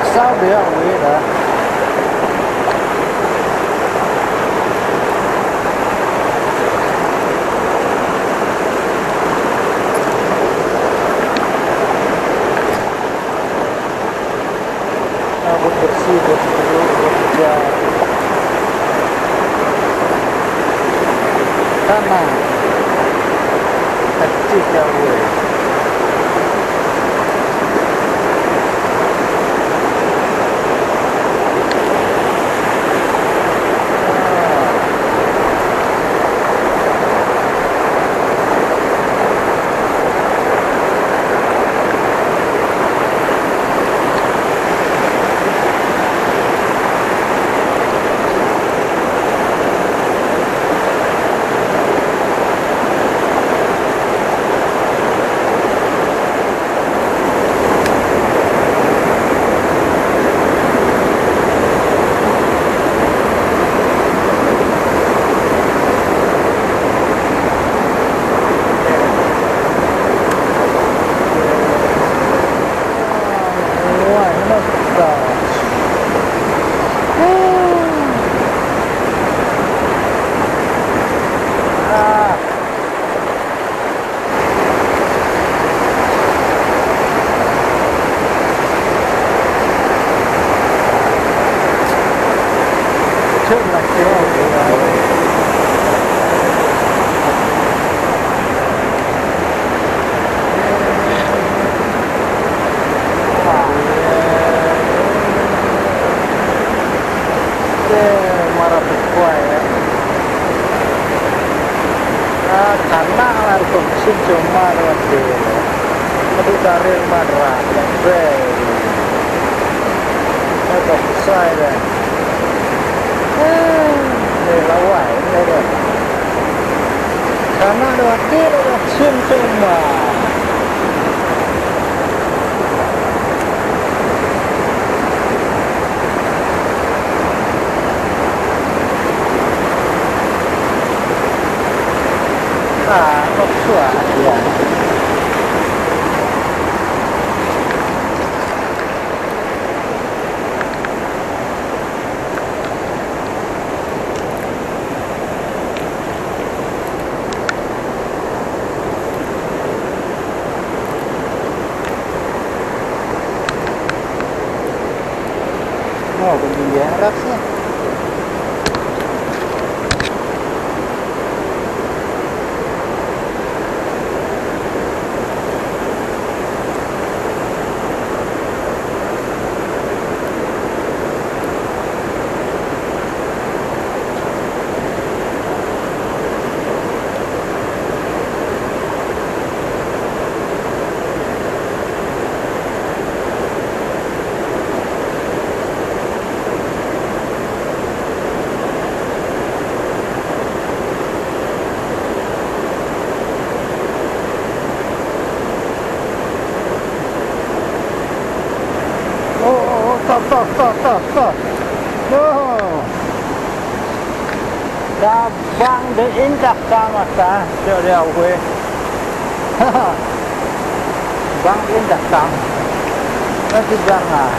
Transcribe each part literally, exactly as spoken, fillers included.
Saw biang wei da. Abot bersih, abot bersih, abot bersih. Tanah. Kecil jauh. Te mara pukwa ya. Ah, kana la ko sin cuma dua te. Aduh, dari madra. Very. Aduh, besar ya. Eh, ni lawai, ni dah. Kana dua te la sin cuma. Ah, kok suah, ya. Oh, kunjung dia rak sih. Oh, oh, oh, stop, stop, stop, stop, stop. Oh. Da bang de indak kama ta, jauh dia weh. Bang indak kam. Nanti bang ah.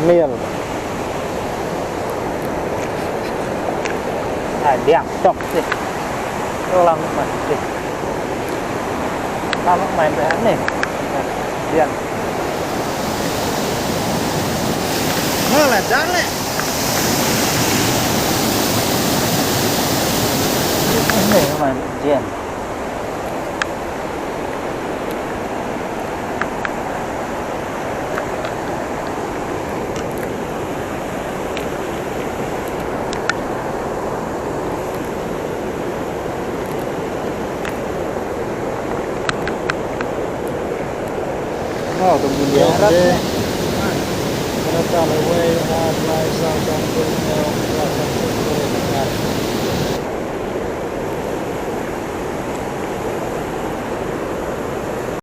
Mil. Ah, diang, stop sih. Lam mati. Lam main dah ni. Diang. Nah, lah, dah leh. Ni main diang. Wow, tong bun de. Rata lawei, ar, lai, saw, san, hynñiew.